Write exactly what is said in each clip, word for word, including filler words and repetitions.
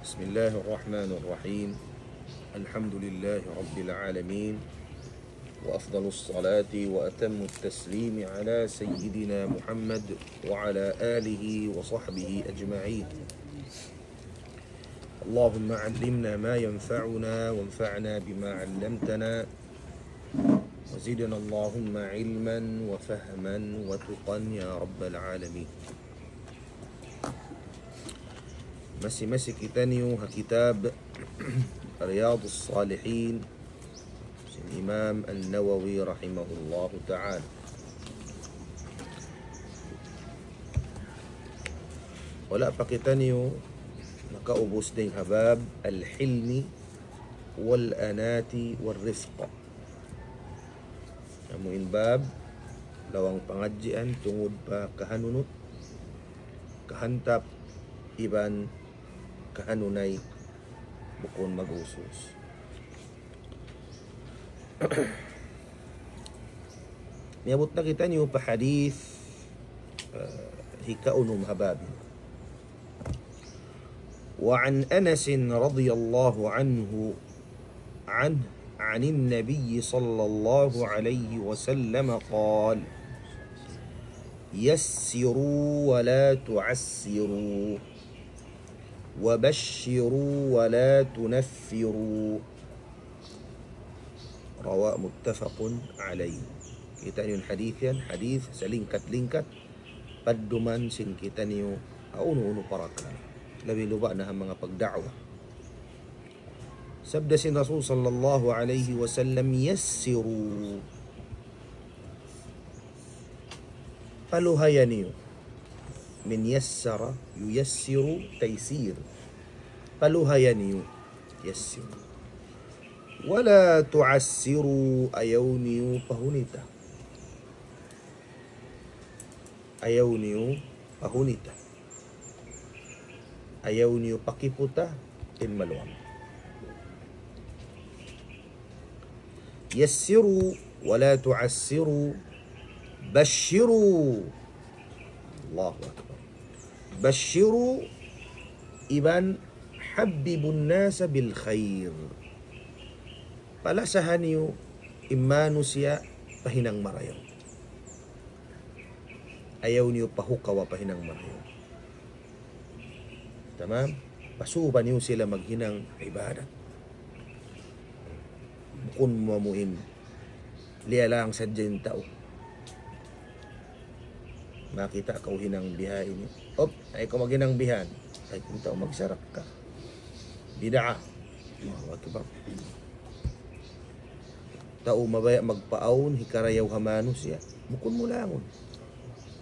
بسم الله الرحمن الرحيم. الحمد لله رب العالمين، وأفضل الصلاة وأتم التسليم على سيدنا محمد وعلى آله وصحبه أجمعين. اللهم علمنا ما ينفعنا وانفعنا بما علمتنا وزدنا اللهم علما وفهما وتقى يا رب العالمين. Masi-masi kitaniyu ha kitab Riyadus Salihin sin Imam An-Nawawi rahimahullahu ta'ala. Wala' pa kitaniyu nakaubus dayn ha bab al-hilmi wal-anati wal-rifq. Amu in bab, lawang pangadjian tungud pa kahanunut, kahantap, iban kahanunay, bukun mag-usus. Miyabut na kitaniyu pa hadith, ah, hikaunum ha bab ini. وعن أنس رضي الله عنه، عنه، عن النبي صلى الله عليه وسلم قال: يسروا ولا تعسروا، وبشروا ولا تنفروا. رواه، متفق عليه. Kita' niyu in hadith yan, hadith salingkat-lingkat, padduman sin kitaniyu ha unu-unu parakala'. Labi-labi na ha manga pagda'wa. Sabda sin Rasul sallallahu alayhi wasallam, يسروا. Paluhaya niyu. من يسر ييسر تيسير. Paluhaya niyu. Yassir. ولا تعسروا, ayaw niyu pahunita. Ayaw niyu pahunita. Ayaw niyu pakiputa in maluam. يسروا ولا تعسروا، بشروا. الله أكبر. بشروا iban حببوا الناس بالخير. Palasaha niyu in manusiya' pa hinang marayaw. Ayaw niyu pahukawa pa hinang marayaw. Tamam? Pasuba niyu sila maghinang ibadat. Bukun mu amuin liyalang sadja in tau. Makakita' kaw hinang biha ini. Op, ayaw kaw maghinang bihan. Ay, in tau magsarak ka. Bid'ah. Allahu Akbar. Tau mabaya' magpaawn hikarayaw ha manusiya'. Bukun mu langun.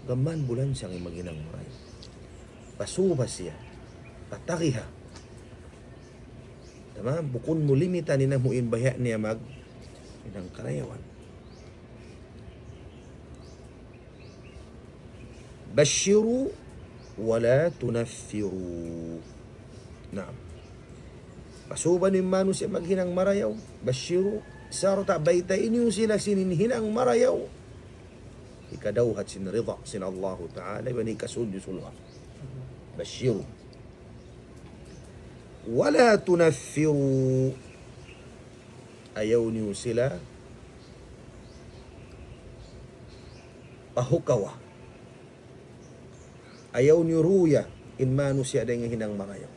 Gam mayan bulansang in maghinang marayaw. Pasuba siya. Patagiha. Tamam? Bukun mu limitan in amuin baya' niya mag-, hinang karayawan. بشروا ولا تنفروا. Naam. Pasuba niyu in manusiya' maghinang marayaw. بشروا. Sarta' baytai niyu sila sin in hinang marayaw. Hikadawhat sin rida sin Allahu Ta'ala, iban hikasud surga'. بشروا. ولا تنفروا. Ayaw niyu sila pahukawa. Ayaw niyu ruya in manusiya' dayn ha hinang marayaw.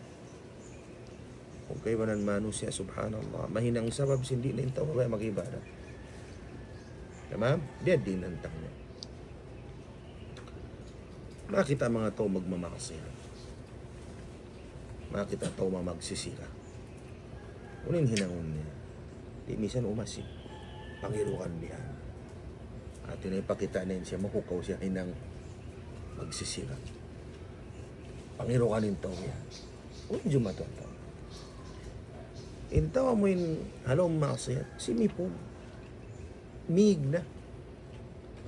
Kaibanan manusiya', subhanallah, mahinang sabab sin di' na in tau mabaya' mag-ibadat. Tamam? Biya' diin in hantang niya. Makakita' manga tau magmamaksiat. Makakita' tau mamagsisira. Unu in hinangun niya? Di' misan umasin. Pangirukan bihan. Hati niya ipakita' niya siya, mahukaw siya hinang magsisira. Pangirukan in tau yan. Unu in jumatu in tau? In tau amuin ha lawm maksiat, simipug. Mīg na.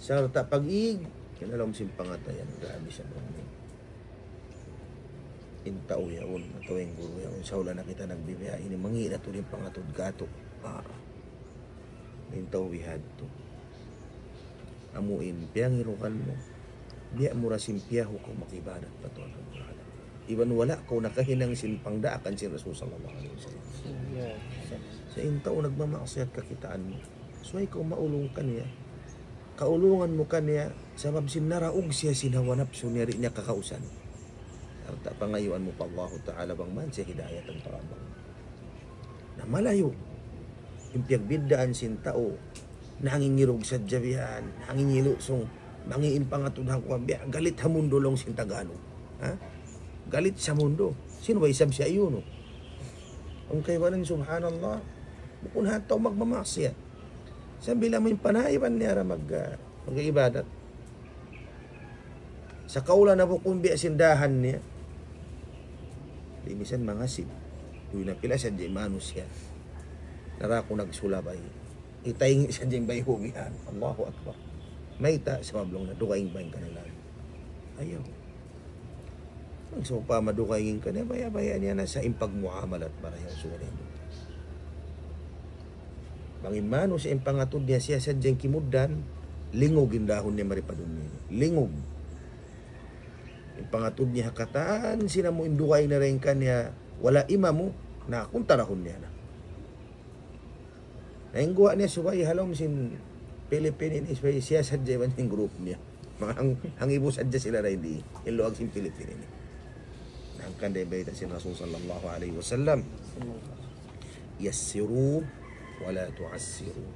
Sarta' pag-ig, yan ha lawm sin pangatayan, grabe siya, bro. In tau yaun, atawa in guru yaun, sa' wala' na kita nagbibiya', ini mangi' na tuud in pangatud katu'. Ah. In tau bihadtu. Amuin, piyangirukan mu. Biya' mu ra sin piyahukaw mag-ibadat pa Tuhan Rabbul Alamin. Iban wala' kaw nakahinang sin pangdaakan sin Rasul sallallahu alayhi wasallam. Sa' in tau nagmamaksiyat kakitaan mu, subay kaw maulung kaniya. Kaulungan mu kaniya, sabab sin naraug siya sin hawa napsu niya, di' niya kakausan. Sarta' pangayuan mu pa Allahu Ta'ala bang man siya hidayatan pa Rabbang. Na malayu' in piyagbiddaan sin tau, nangingirug sadja bihan, nangingilusung, mangi' in pangatud ha kuwan, biya' galit ha mundu laung sin Tagalog. Ha? Galit sa mundu. Sin way isab siya yun, no? Ang kaibanan, subhanallah, bukun ha tau magmamaksiyat. Sambil amu in panaiban niya ra mag, ah, mag-ibadat. Sa' kaula na bukun biya' sin dahan niya. Di' misan mangasid. Duy na pila sadja in manusiya'. Nara ku nagsulabay. Itayngi' sadja in bayhu' bihan. Allahu Akbar. Mayta'? Sabab laung niya dugaing ba in kaniya laung. Ayaw. Bang sawpama dugaing in kaniya, baya'-baya' niya na sa' in pagmuamalat marayaw suwalindo. Bang in manusiya' in pangatud niya siya sadja in kimugdan, lingug in dahun niya mari pa dunya ini. Lingug. In pangatud niya ha katan sin amu in dugaing na dayn kaniya, wala' imamu, na kuntarahun niya na. Na in guwa' niya subay ha lawm sin Pilipin ini, subay siya sadja iban sin group niya. Manga hang, hangibu sadja sila dayn di, in luag sin Pilipin ini. Na hangkan da in bayta' sin Rasul sallallahu alayhi wasallam, يسروا ولا تعسروا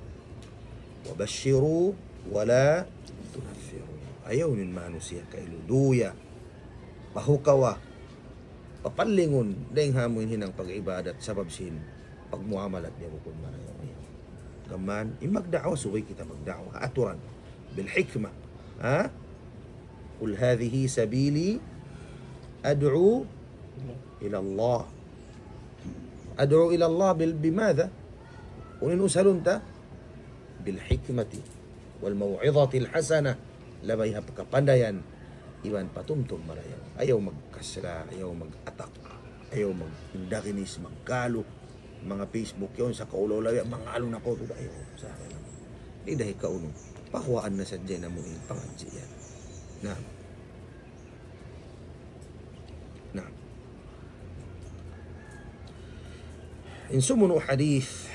وبشروا ولا تنفروا. Ayaw niyu in manusiya' kailu duya, pahukawa, papallingun, dayng ha amu in hinang pag-ibadat, sabab sin pagmuamalat niya bukun marayaw. Gam mayan, in magda'wa, subay kita magda'wa. Aturan. Bil hikmah. Ha? قل هذه سبيلي أدعو إلى الله. أدعو إلى الله بال-، بماذا؟ Unu in usalun ta? بالحكمة والموعظة الحسنة. Labay ha kapandayan iban patumtum marayaw. Ayaw magkasla, ayaw mag-atak, ayaw mag-, magdaginis, magkalu. Manga Facebook yaun, sa' kaulaw-ulaw yan, mangalu na kaw tuud, ayaw. Sa' akin lang. Di' da hikaunu. Pahuwaan na sadja in amu in pangadji' yan. Na. Na. In sumunu' hadith.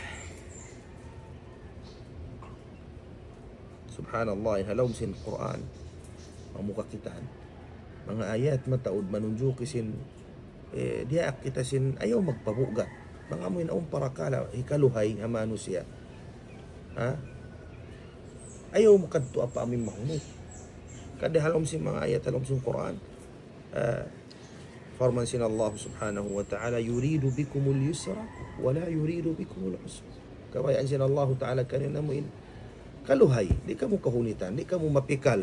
Subhanallah, ha lawm sin Qur'an, manga kakitaan, manga ayat mataud manunjuki sin, eh, diyaak kita sin ayaw magpabugat. Bang amu in awn parakala' hikaluhay ha manusiya'. Ha? Ayaw mu kadtu apa amu in mahunit. Kada ha lawm sin manga ayat ha lawm sin Qur'an, ah, parman sin Allah subhanahu wa ta'ala, يريد بكم اليسر ولا يريد بكم العسر. Kabayaan sin Allah ta'ala kaniyu na amu in kaluhay, di' kamu kahunitan, di' kamu mapikal.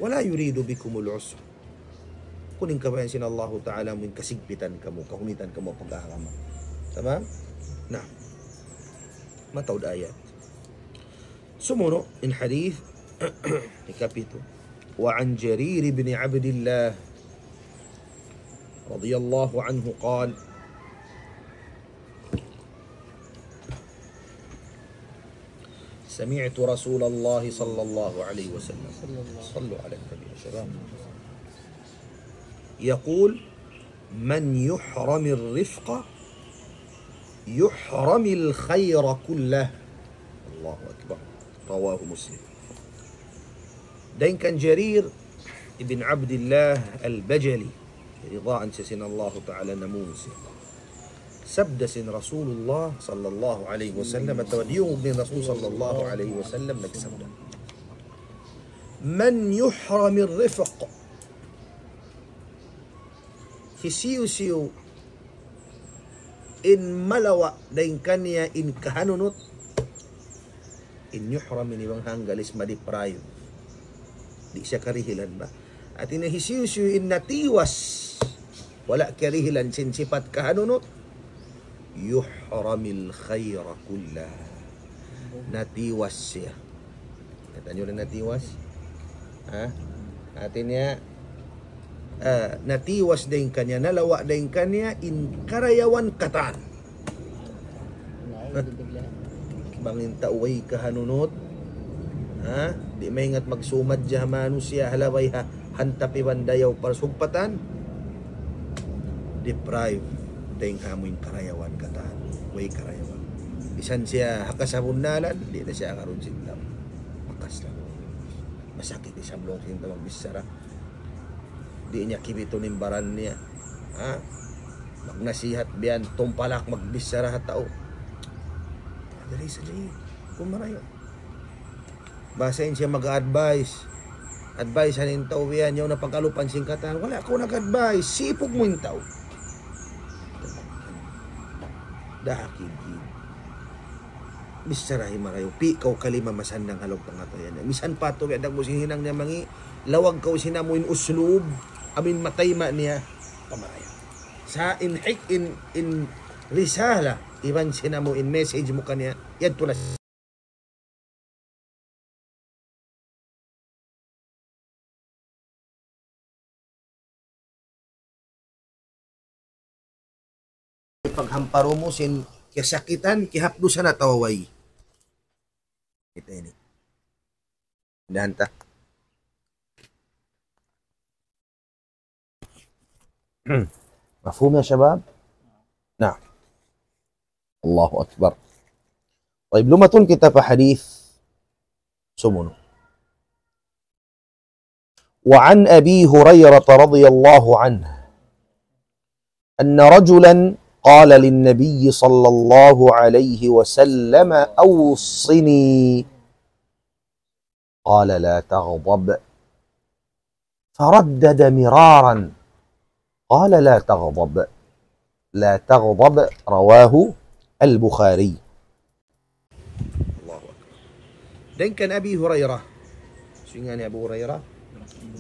ولا يريد بكم العسر. Bukun in kabayaan sin Allah ta'ala amu in kasigpitan kamu, kahunitan kamu pag-agama. Tamam? Na. Mataud ayat. Sumunu' in hadith hikapitu. وعن جرير بن عبد الله رضي الله عنه قال: سمعت رسول الله صلى الله عليه وسلم، صلوا على النبي، يقول: من يحرم الرفق يحرم الخير كله. الله أكبر. رواه مسلم. Dayn kan Jarir ibn Abdillah al-Bajali, ridaan siya sin Allahu ta'ala, namung siya. Sabda sin Rasulullah sallallahu alayhi wasallam, atawa diyungug sin Rasul sallallahu alayhi wasallam, nagsabda: من يحرم الرفق. Hisiyu-siyu in malawa' dayn kaniya in kahanunut, in yuhram ini bang hanggalis ma-deprive. Di' siya karihilan ba? Hati niya hisiyu-siyu in natiwas, wala' karihilan sin sipat kahanunut, يحرم الخير كله. Natiwas siya. Katan niyu na natiwas? Ha? Hati niya, ah, natiwas dayn kaniya, nalawa' dayn kaniya in karayawan katan. Bang in tau way kahanunut, ha? Di' maingat magsumadja ha manusiya' ha labay ha hantap iban dayaw parsugpatan. Deprive dayn ha amuin karayawan katan. Way karayawan. Misan siya ha kasabunnalan, di' na siya karuun sin tau. Makas na. Masakit isab laung sin tau magbichara. Di' niya kibitun in baran niya. Ha? Magnasihat biya' yan, tumpalak magbichara ha tau. Dari sa' di'. Kung marayaw. Basta in siya mag-advise. Advise-an in tau yan, yaun na pag-alupan sin katan. Wala' kaw nag-advise, sipug mu in tau. Dakigin. Bichara hi marayaw, pi' kaw kalima masannang ha lawm pangatayan. Misan pa tu, biya' da mu sin hinang niya mangi', lawag kaw sin amuin uslub, amuin matayma' niya, pamarayaw. Sa' in hik-, in, in risala, iban sin amuin message mu kaniya, yadtu na paghamparu mu sin kasakitan, kihapdusan atawa way. Kita ini. Dahan ta. مفهوم يا شباب؟ نعم. الله أكبر. طيب, lumatun kita pa hadith sumunu'. وعن أبي هريرة رضي الله عنه أن رجلا قال للنبي صلى الله عليه وسلم: أوصني. قال: لا تغضب. فردد مرارا. قال: لا تغضب، لا تغضب. رواه البخاري. الله أكبر. Dayn kan Abi Hurairah. Sino in Abu Hurairah?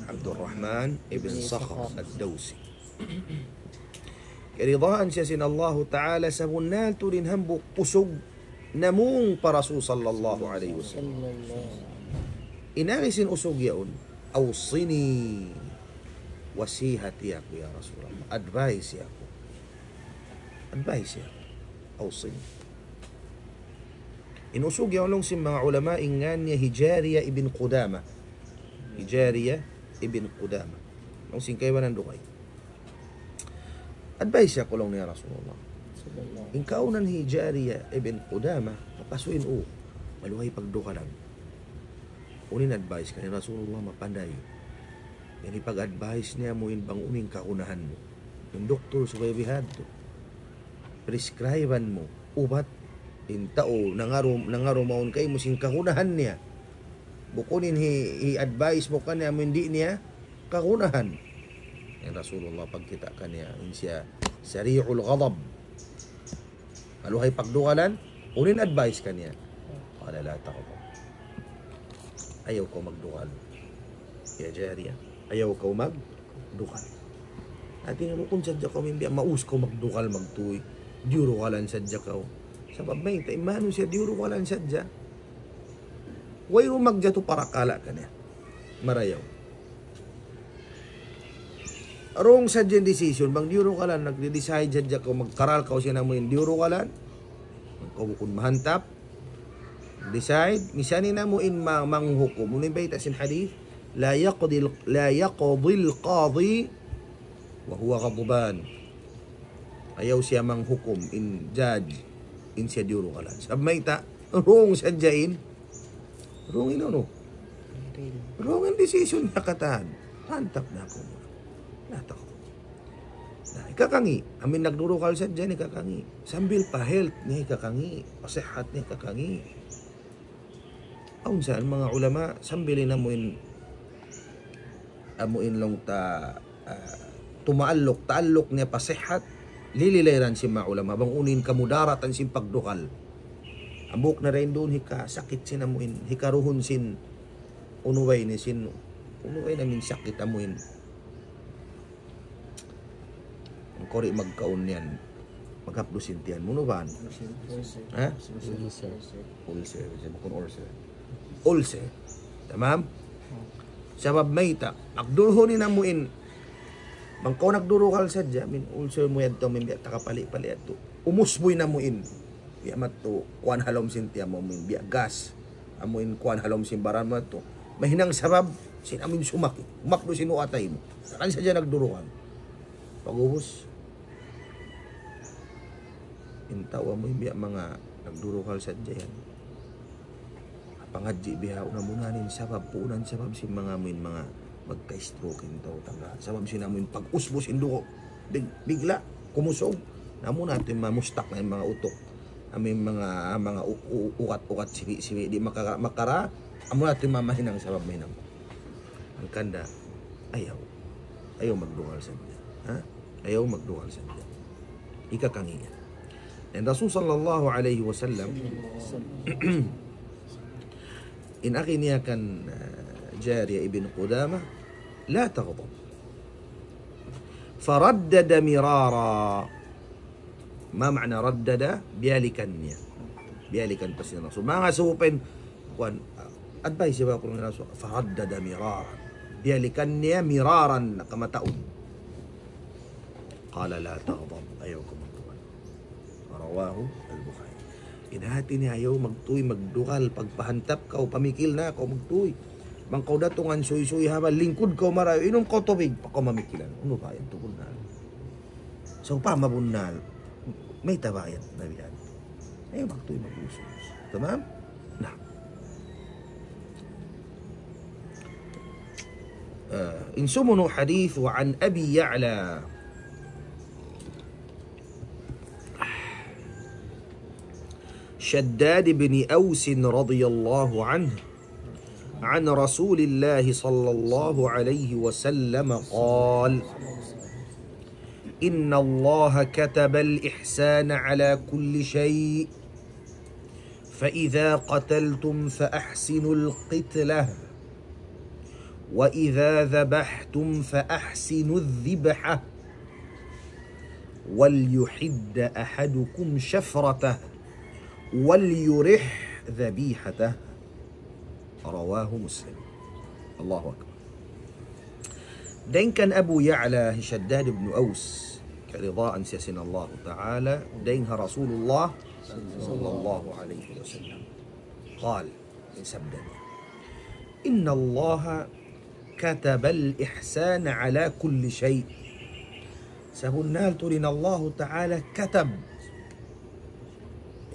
Abdurrahman ibn Sakhr ad-Dawsi. Kiyaridaan siya sin Allahu Ta'ala, sabunnal tuud in hambuuk usug namung pa Rasul sallallahu alayhi wasallam. In agi sin usug yaun, أوصني, wasihati aku ya Rasulullah, advise aku. Advise aku. أوصني. In usug yaun laung sin manga ulama, in ngan niya hi Jariya ibn Qudama. Hi Jariya ibn Qudama. Laung sin kaibanan dugaing. Advise aku laung niya Rasulullah. In kaunahan hi Jariya ibn Qudama, mapasuin u, maluhay pagdukalan. Unu in advise kaniya? Rasulullah mapanday. Yan in pag-advise niya mu in bang unu in kaunahan mu. In doktor subay bihadtu. Prescribe-an mu ubat, in tau nangaru, nangaru mawn kaymu sin kaunahan niya. Bukun in hi, hi-advise mu kaniya amu in di' niya kaunahan. In Rasulullah pagkita' kaniya, in siya سريع الغضب. Maluhay pagdukalan, unu in advise kaniya? قال: لا تغضب. Ayaw kaw magdukal. Ya Jariya, ayaw kaw magdukal. Hati niya bukun sadja kaw amu in biya' maus kaw magdukal magtuy. Diyurukalan sadja kaw. Sabab mayta', in manusiya' diyurukalan sadja. Wayruun magjatu parakala' kaniya. Marayaw. Wrong sadja in decision. Bang diyurukalan, nagde-decide sadja kaw, magkaral kaw sin amu in diyurukalan. Kaw bukun mahantap. Decide, misan in amu in ma-, manghukum. Unu in bayta' sin hadith? لا يقضي ال-، لا يقضي القاضي وهو غضبان. Ayaw siya manghukum in judge, in siya diyurukalan. Sabab mayta', wrong sadja in. Wrong in unu? Wrong in decision niya katan. Pantap na aku. Natak. Na, hikakangi'. Amu in nagdurukal sadja in hikakangi'. Sambil pa health niya hikakangi'. Pa sihat niya hikakangi'. Awn sa manga ulama, sambil in amu in, amu in laung ta, ah, tumaalluk, taalluk niya pa sihat, lililay da sin manga ulama, bang unu in kamudaratan sin pagdukal. Hambuuk na dayn duun hikasakit sin amu in, hikaruhun sin, unu ba ini sin, unu ba ini amu in sakit amu in. Bang kaw di' magkaun yan, maghapdu' sin tiyan mu, unu ba? Ulcer. Ha? Ulcer. Ulcer. Ulcer. Bukun ulcer. Ulcer. Tamam? Sabab mayta', magdurhun in amu in. Bang kaw nagdurukal sadja, amu in ulcer mu yadtu, amu in biya' takapali-pali yadtu. Umus mu in amu in. Biya' madtu, kuwan ha lawm sin tiyan mu, amu in biya' gas. Amu in kuwan ha lawm sin baran mu yadtu. Mahinang sabab, sin amu in sumakit. Umakdu' sin atay mu. Kan sadja nagdurukal. Pag'ubus, In tau amu in biya' manga nagdurukal sadja yan. Pangadji' bihaun, amuna in sabab, puunan sabab sin manga amu in manga magka-stroke in tau taga. Sabab sin amu in pag-usbus in dugu'. Big-, bigla', kumusug. Amuna in mamustak na in manga utuk. Amu in manga, manga u-, u-, ugat-ugat sibi'-sibi'. Di' makara-, makara. Amuna in mamahinang sabab mahinang. Hangkan da, ayaw. Ayaw magdukal sadja. Ha? Ayaw magdukal sadja. Ikakangi' yan. In Rasul sallallahu alayhi wasallam, in agi niya kan, uh, Jariya ibn Qudama, لا تغضب. فردد مرارا. ما معنى ردد؟ Biyalikan niya. Biyalikan pa sin Rasul. Manga supin, kuwan, advice ba kung Rasul, فردد مرارا. Biyalikan niya miraran, nakamataud. قال لا تغضب. Ayaw kaw magdukal. رواه البخاري. In hati niya ayaw magtuy, magdukal, pagpahantap kaw, pamikil na kaw magtuy. Bang kaw datungan suysuy ha ba, lingkud kaw marayaw, inum kaw tubig, pa kaw mamikilan. Unu ba yan, tubunnal? So, pa mabunnal, mayta' ba yan, nabihan. Ayaw magtuy, mag-usus. Tamam? Na. Ah, in sumunu' hadith, وعن أبي يعلى شداد بن أوس رضي الله عنه عن رسول الله صلى الله عليه وسلم قال: إن الله كتب الإحسان على كل شيء، فإذا قتلتم فأحسنوا القتلة، وإذا ذبحتم فأحسنوا الذبحة، وليحد أحدكم شفرته، وليرح ذبيحته. رواه مسلم. الله أكبر. Dayn kan Abu Ya'la Shaddad ibn Aus, kiyaridaan siya sin Allahu Ta'ala, dayn ha Rasulullah sallallahu alayhi wasallam. قال, in sabda niya, إن الله كتب الإحسان على كل شيء. Sabunnal tuud in Allahu Ta'ala katab.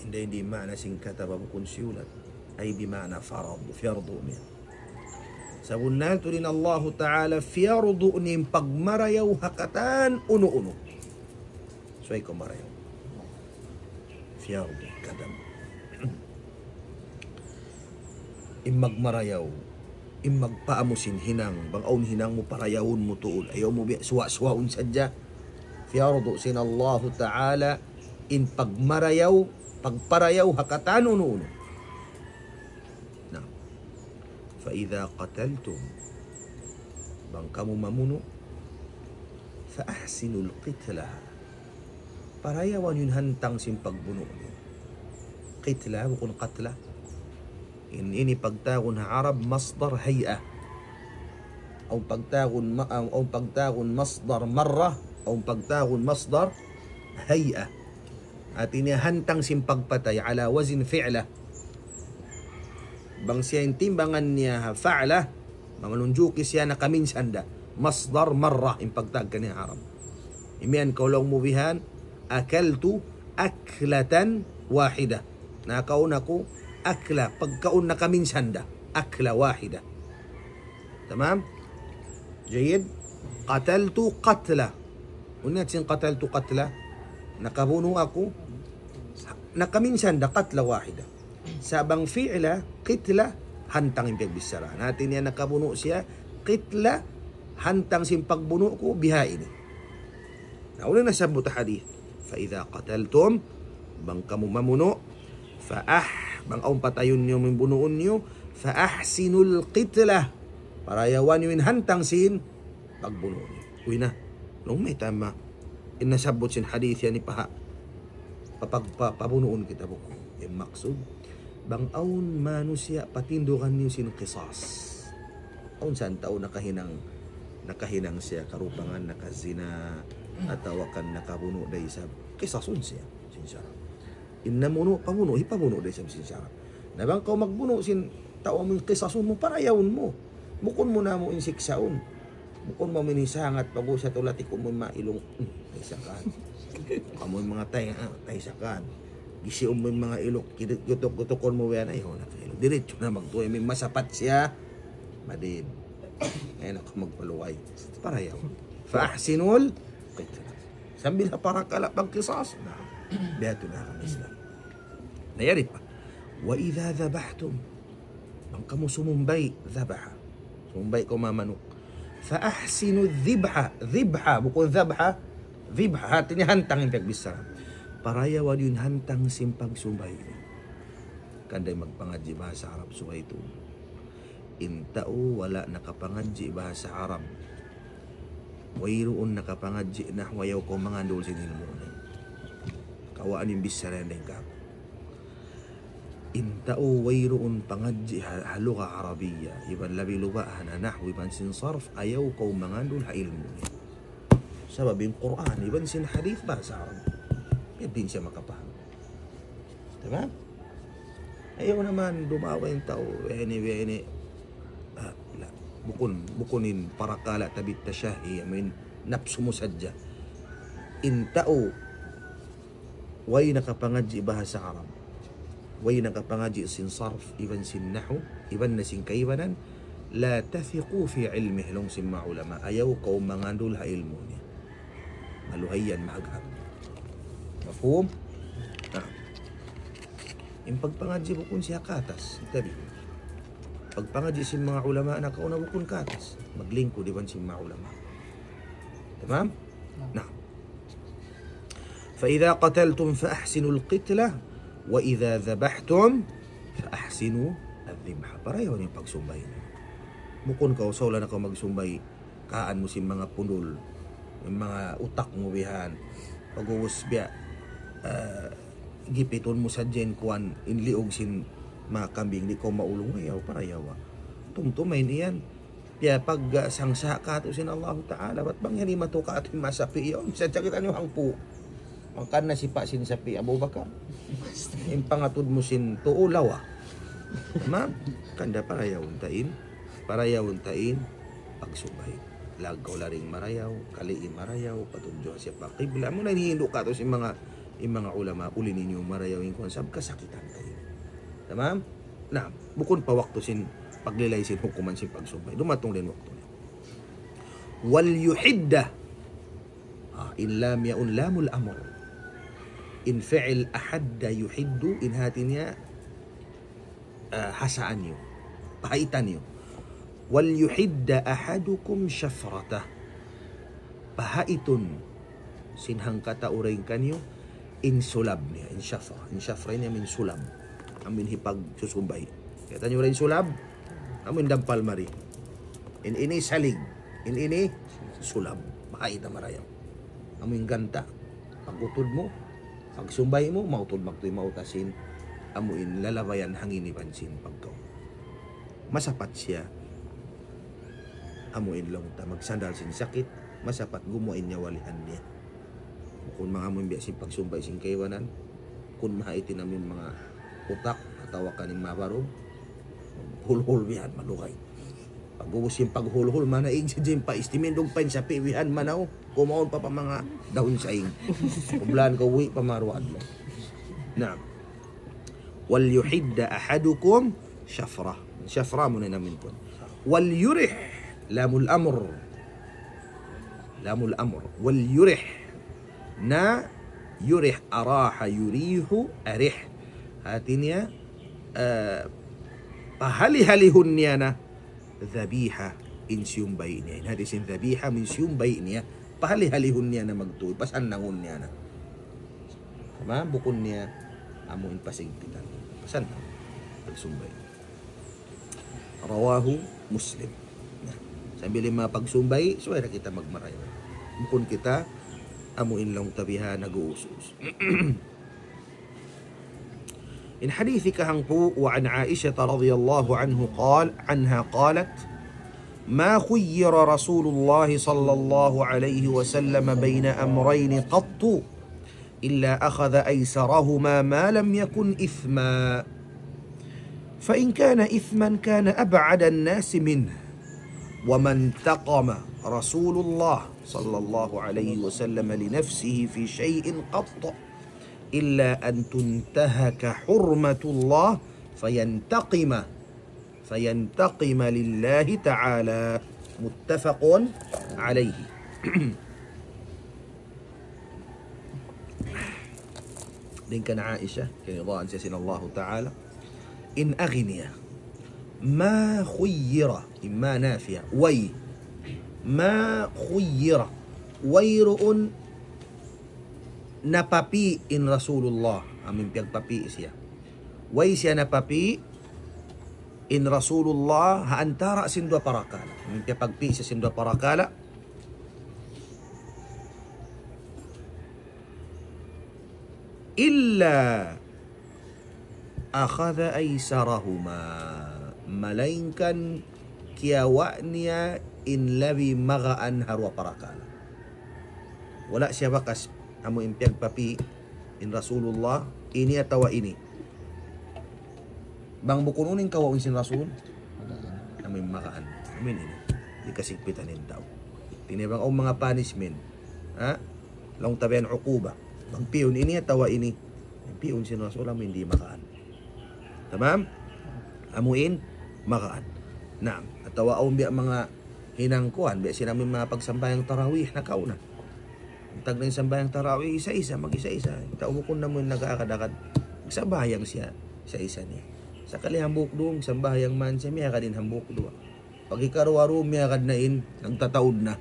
Hindi, hindi maana sin kataba bukun siyulat. Ay bima'na farad, fiyardu niya. Sabunnal tuud in Allahu Ta'ala fiyardu niya in pagmarayaw ha katan unu-unu. Subay kaw marayaw. Fiyardu, katab. In magmarayaw, in magpaamu sin hinang, bang awn hinang mu parayawun mu tuud. Ayaw mu biya' suwa'-suwaun sadja. Fiyardu sin Allahu Ta'ala, in pagmarayaw, pagparayaw ha katan unu-unu. Na. فإذا قتلتم, bang kamu mamunu', فأحسنوا القتلة. Parayawan niyu in hantang sin pagbunu' niyu. Qitla, bukun qatla. In, ini pagtawagun ha Arab masdar hay'a. Awn pagtawagun ma-, awn, awn pagtawagun masdar marra, awn pagtawagun masdar hay'a. Hati niya hantang sin pagpatay, ala wazn fi'la. Bang siya in timbangan niya ha fa'la, manunjuki siya nakaminsan da. Masdar marra in pagtawag kaniya ha Arab. Imiyan kaw laung mu bihan, أكلت أكلة واحدة. Nakaun aku akla, pagkaun nakaminsan da. أكلة واحدة. Tamam? Jayyid. قتلت قتلة. Unu in hati sin قتلت قتلة? Nakabunu' aku. Nakaminsan da, قتلة واحدة. Sa' bang fi'la, qitla, hantang in pagbichara. Hati niya nakabunu' siya, qitla, hantang sin pagbunu' ku, biha ini. Na, unu in nasabbut ha hadith. فإذا قتلتم, bang kamu mamunu', فأح-, bang awn patayun niyu, bunuun niyu, فأحسنوا القتلة. Parayawan niyu in hantang sin pagbunu' niyu. Uy na, laung mu mayta' ma-, in nasabbut sin hadith yan ipaha-, papag-, pa-, pabunuun kita bukun. In maksud, bang awn manusiya' patindugan niyu sin qisas. Awn sa tau nakahinang, nakahinang siya karupangan, nakazina, atawa kan nakabunu' da isab. Qisasun siya, sin sara'. In namunu', pabunu', hipabunu' da isab sin sara'. Na bang kaw magbunu' sin tau amu in qisasun mu, parayawun mu. Bukun mu na amu in siksaun. Bukun mu amu in hisangat, pag-usa tula tikun mu mailung. Hmm, isa ka. Amu in manga tay, ah, tay sakan. Gisi' mu in manga iluk, gutuk-gutukun mu yan, ayaw na kail. Diretso na magtuy, amu in masapat siya. Madin. Ayaw na kaw magpaluway. Para yaw. فأحسنوا القتلة. Sambil ha parakala' pagqisas. Na, biya' hādtu na in Islam. Na yari pa. وإذا ذبحتم. Bang kamu sumumbay', ذبح. Sumumbay' kaw mamanuk. فأحسنوا الذبح. ذبح, bukun ذبح. ذبح, hāti niya hantang in pagbichara. Parayawa niyu in hantang sin pagsumbay'. Hangkan da in magpangadji' bahasa Arab subay tuud. In tau wala' nakapangadji' bahasa Arab, wayruun nakapangadji' nahwu, ayaw kaw mangandul sin ilmu' niya. Kawaa niyu in bichara yan dayn kāku'. In tau wayruun pangadji' ha, ha lugha Arabiyya, iban labi-labi ha nahwu iban sin sarf, ayaw kaw mangandul ha ilmu' niya. Sabab in Qur'an iban sin hadith bahasa Arab. Di' na siya makapaham. Tamam? Ayaw naman dumawa in tau, ini, ini. Ah, la. Bukun, bukun in parakala' ta bitashahi, amu in napsu mu sadja. In tau way nakapangadji' bahasa Arab, way nakapangadji' sin sarf, iban sin nahwu, iban na sin kaibanan, لا تثقوا في علمه, laung sin manga ulama, ayaw kaw mangandul ha ilmu' niya. Maluhay yan, mahaghag. Mafhum? Na. In pagpangadji' bukun siya katas, tabi. Pagpangadji' sin manga ulama nakauna bukun katas. Maglingkud iban sin manga ulama. Tamam? Na. فإذا قتلتم فأحسنوا القتلة وإذا ذبحتم فأحسنوا الذبح. Parayaw in pagsumbay'. Bukun kaw, sa' wala' na kaw magsumbay', kaan mu sin manga pundul, in manga utak mu bihan. Pag'ubus biya', ah, gipitun mu sadja in kuwan, in liug sin manga kambing, di' kaw maulung, ayaw, parayawa. Tumtuma in yan. Biya' pag, ah, sangsa' kātu' sin Allahu Ta'ala, bat bang yan himatu kātu' in manga sapi' yaun, misan sakit anu hangpu'. Hangkan na sipa' sin sapi', Abu Bakar. In pangatud mu sin tuu lawa. Tamam? Hangkan da parayawun ta in, parayawun ta in pagsumbay'. Laggaw laring marayaw, kali'i marayaw, patudju siya pa qibla. Amuna in hindu' kātu' sin manga, in manga ulama, uli ninyu marayaw in kuwan, sabab kasakitan kayu. Tamam? Na, bukun pa waktu sin paglilay sin hukuman sin pagsumbay'. Dumatung da in waktu niya. وليحد. Ah, in lam yaun lamul amr. In fi'il ahadda yuhiddu, in hāti niya, ah, hasaan niyu. Pahaitan niyu. وليحد أحدكم شفرته. Pahaitun sin hangkatau dayn kaniyu in sulab niya, in shafra. In shafra ini amu in sulab. Amu in hipagsusumbay'. Kiyata' niyu ra in sulab, amu in dampal mari. In ini salig, in ini sulab. Pahaitan marayaw. Amu in ganta'. Pag'utud mu, pagsumbay' mu, mautud magtuy mautas in, amu in lalabayan hangin iban sin pagkaun. Masapat siya, amu in laung ta magsandal sin sakit, masapat gumuwa' in nyawa lihan niya. Bukun manga amu in biya' sin pagsumbay' sin kaibanan, kun mahait in amu in manga utak, atawa kan in mabarung, hulhul bihan, malugay. Pag'ubus sin paghulhul, manaig sadja in pais, timindug pa in sapi' bihan, manaw, kumaun pa pa manga dahun saing. Ublan ka uwi' pa maruad mo. Naam. وليحد أحدكم شفرته. Shafra mu na namin kun. وليرح. Lamul amr. Lamul amr. وليرح. Na yurih, araha, yurihu, arih. Hāti niya, eh, pahali-halihun niya na dhabiha in siyumbay' niya. In hāti sin dhabiha amu in siyumbay' niya. Pahali-halihun niya na magtuy, pasannangun niya na. Tamam, bukun niya amu in pasigpitan. Pasannangun. Pagsumbay'. رواه مسلم. Na, sambil in manga pagsumbay', subay da kita magmarayaw. Bukun kita amu in laung ta bihan nag-uus-us. In hadith kahangpu', وعن عائشة رضي الله عنه قال، عنها قالت: ما خير رسول الله صلى الله عليه وسلم بين أمرين قط إلا أخذ أيسرهما ما لم يكن إثما، فإن كان إثما كان أبعد الناس منه، وما انتقم رسول الله صلى الله عليه وسلم لنفسه في شيء قط إلا أن تنتهك حرمة الله فينتقم فينتقم لله تعالى. متفق عليه. Dayn kan Aisha, kiyaridaan siya sin Allahu Ta'ala, in agi niya, ما خير, in ما نافية, way, ما خير, wayruun napapi' in Rasulullah, amu in piyagpapi' siya. Way siya napapi' in Rasulullah ha antara' sin duwa parakala'. Amu in piyagpapi' siya sin duwa parakala'. إلا أخذ أيسرهما. Malaingkan kiyawa' niya in labi magaan ha duwa parakala'. Wala' siya bakas amu in piyagpapi' in Rasulullah, ini atawa ini. Bang bukun unu in kawaun sin Rasul, amu in magaan. Amu in ini. Di' kasigpitan in tau. Tiniya bang awn manga punishment. Ha? Laung ta biya' yan uquba. Bang piyun ini atawa ini. Piyun sin Rasul amu in di' magaan. Tamam? Amu in magaan. Naam. Atawa awn biya' manga hinang kuwan, biya' sin amu in manga pagsambahayang tarawih nakauna. Tagna' in sambahayang tarawih, isa-isa, mag-isa-isa. Tau bukun na amu in nag-aagad-agad. Magsambahayang siya, isa-isa niya. Sakali hambuuk duun, sambahayang man siya, miyagad in hambuuk duwa. Pag hikaruwa duun, miyagad na in, nagtataud na.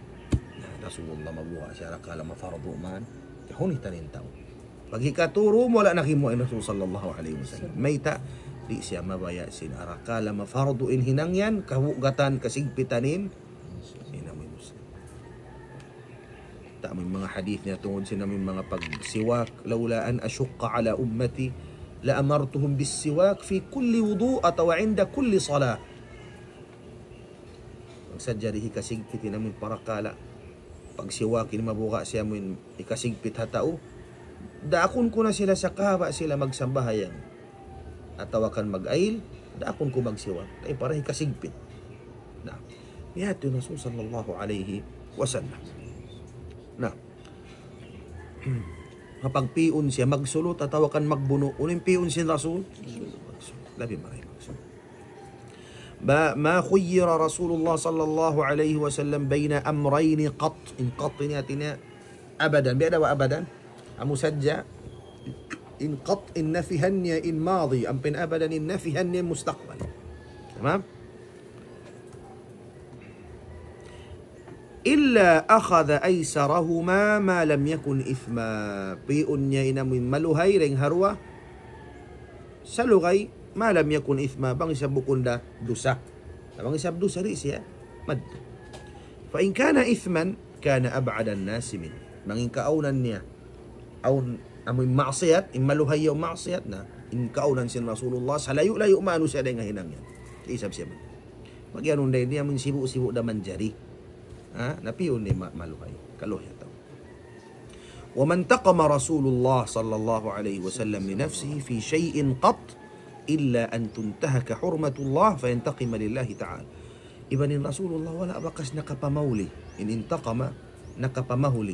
Na, Rasulullah mabuga' siya, rakala' mafardu man. Kahunitan in tau. Pag hikatū duun, wala' na kimuwa' in Rasul sallallahu alayhi wasallam. Mayta', di' siya mabaya' sin rakala' mafardu in hinang yan, kabugatan, kasigpitan in, in amu in Muslim. Amu in manga hadith niya tungud sin amu in manga pagsiwak, لولا أن أشق على أمتي لأمرتهم بالسواك في كل وضوء atawa عند كل صلاة. Bang sadja di' hikasigpit in amu in parakala', pagsiwak in mabuga' siya amu in hikasigpit ha tau, daakun ku na sila sakali sila magsambahayang atawa kan mag-ayil, daakun ku magsiwak. Ay, para hikasigpit. Na, biya' ha yan in Rasul sallallahu alayhi wasallam. Na, kapag piyun siya magsulut atawa kan magbunu', unu in piyun sin Rasul? Magsulut. Labi marayaw magsulut. Ba, ما خير رسول الله صلى الله عليه وسلم بين أمرين قط. In qat ini hāti niya abadan. Biya' da ba abadan? Amu sadja, in qat, in nafihan niya in madi, ampa in abadan in nafihan niya mustaqbal. Tamam? إلا أخذ أيسرهما ما لم يكن إثما. Piyun niya in amu in maluhay dayn ha duwa, salugay, ما لم يكن إثما, bang isab bukun da dusa. Bang isab dusa di' siya madtu. فإن كان إثما كان أبعد الناس منه. Bang in kaawnan niya awn amu in maksiyat, in maluhay yaun maksiyat na, in kaawnan sin Rasulullah, salayu'-layu' manusiya' dayn ha hinang yan. Di' isab siya madtu. Pag yan unday niya, amu in sibu'-sibu' da manjari. Ha? Na piyun niya ma-, maluhay. Kaluhay atawa. وما انتقم رسول الله صلى الله عليه وسلم لنفسه في شيء قط إلا أن تنتهك حرمة الله فينتقم لله تعالى. Iban in Rasulullah wala' bakas nakapamahuli. In intaqama, nakapamahuli.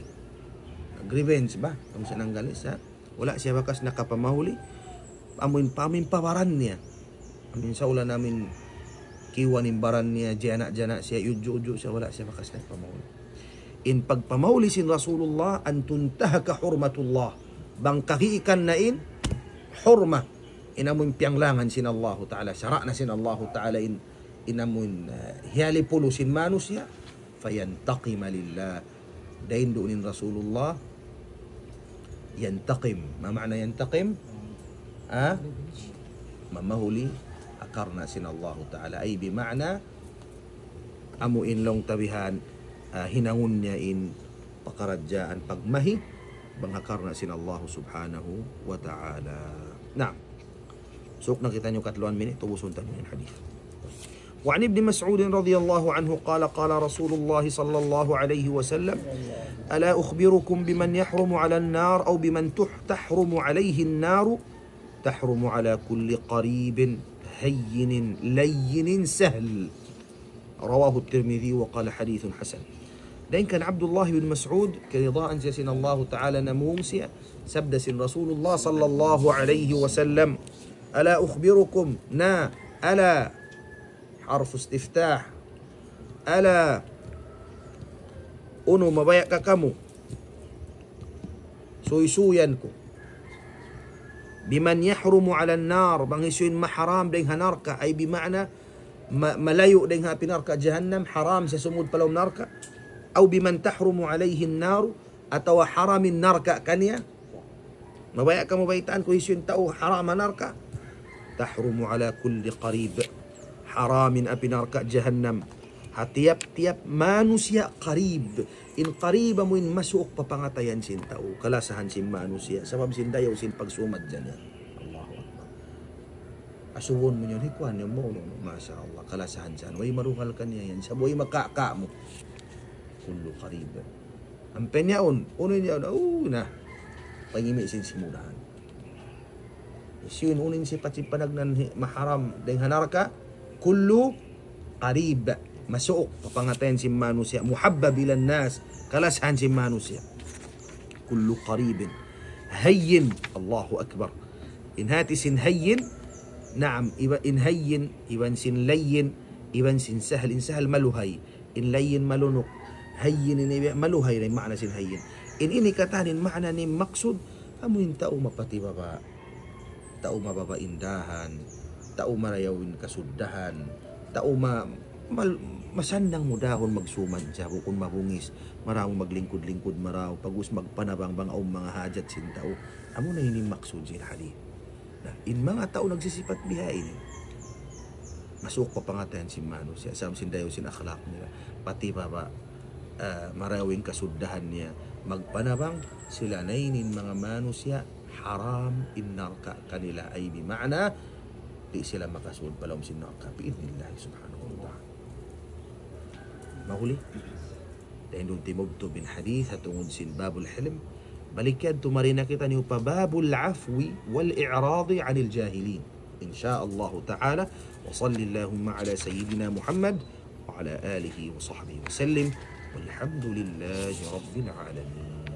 Nag-revenge ba? Amu sa nanggalis, ha? Wala' siya bakas nakapamahuli. Amu in, amu in pa baran niya. Amu in sa ulan amu in kiwan in baran niya, jana'-jana' siya, yudju'-udju' siya, wala' siya bakas nakapamahuli. In pagpamahuli sin Rasulullah, أن تنتهك حرمة الله. Bang kagiikan na in hurma, in amu in piyanglangan sin Allahu Ta'ala, sara' na sin Allahu Ta'ala in, in amu in, eh, hiyalipulu sin manusiya', فينتقم لله. Dayn duun in Rasulullah, ينتقم. ما معنى ينتقم؟ Ha? Mamahuli ha karna' sin Allahu Ta'ala. Ay, bima'na, amu in laung ta bihan, ah, hinangun niya in pakaradjaan pagmahi, bang ha karna' sin Allahu Subhanahu wa Ta'ala. Naam. Suuk na kitaniyu katluan minit, ubusun taniyu in hadith. وعن ابن مسعود رضي الله عنه قال: قال رسول الله صلى الله عليه وسلم: ألا أخبركم بمن يحرم على النار، أو بمن تح-، تحرم عليه النار؟ تحرم على كل قريب هين لين سهل. رواه الترمذي وقال حديث حسن. Dayn kan Abdullah bin Mas'ud, kiyaridaan siya sin Allahu Ta'ala, namung siya, sabda sin Rasulullah sallallahu alayhi wasallam, ألا أخبركم, na, ألا, حرف استفتاح, ألا, unu, mabaya' ka kamu, suysuyan ku, بمن يحرم على النار, bang hisiyu in maharam dayn ha narka', ay bima'na, ma-, malayu' dayn ha api narka' jahannam, haram siya sumud pa lawm narka'. أو بمن تحرم عليه النار, atawa haram in narka' kaniya. Mabaya' kamu baytaan ku hisiyu in tau haram ha narka'. تحرم على كل قريب. Haram in api narka' jahannam ha tiyap-tiyap manusiya' qarib. In qarib amu in masuuk pa pangatayan sin tau, kalasahan sin manusiya', sabab sin dayaw sin pagsumadja niya. Allahu Akbar. Asubuhun mu yan, hi kuwan yan mu, no, no, masha Allah, kalasahan siya. Way maruhal kaniya yan, sabab way makaka' mu. كل قريب. Ampa in yaun, unu in yaun, oh, na. Pangimi' sin simulahan. Hisiyu in unu in sipat sin panagnaan hi-, maharam dayn ha narka', كل قريب. Masuuk pa pangatayan sin manusiya', محبب إلى الناس, kalasahan sin manusiya'. كل قريب. هين, Allahu Akbar. In hati sin hayyin, naam, iba-, in hayyin, iban sin layyin, iban sin sahal, in sahal maluhay. In layyin malunuk, hayyin ini maluhay na in maana sin hayyin. In ini katan in maana niya maksud, amu in tau mapatibaba', tau mababa' in dahan, tau marayaw in kasuddahan, tau ma-, mal-, masannang mudahun magsumadja bukun mabungis, marayaw maglingkud-lingkud marayaw, pag'ubus magpanabang bang awn manga hajat sin tau. Amu na ini maksud sin hadith. Na, in manga tau nagsisipat bihaini, masuuk pa pangatayan sin manusiya', sabab sin dayaw sin akhlaq nila. Patibaba', ah, marayaw in kasuddahan niya. Magpanabang sila na ini in manga manusiya', haram in narka' kanila, ay bima'na, di' sila makasud pa lawm sin narka', bi'idhnillahi subhanahu wa ta'ala. Mahuli. Dayn duun timubtub in hadith, ha tungud sin babul hilm. Balik yan, tumari na kitaniyu pa باب العفو والإعراض عن الجاهلين. إن شاء الله تعالى. وصل اللهم على سيدنا محمد وعلى آله وصحبه وسلم. والحمد لله رب العالمين.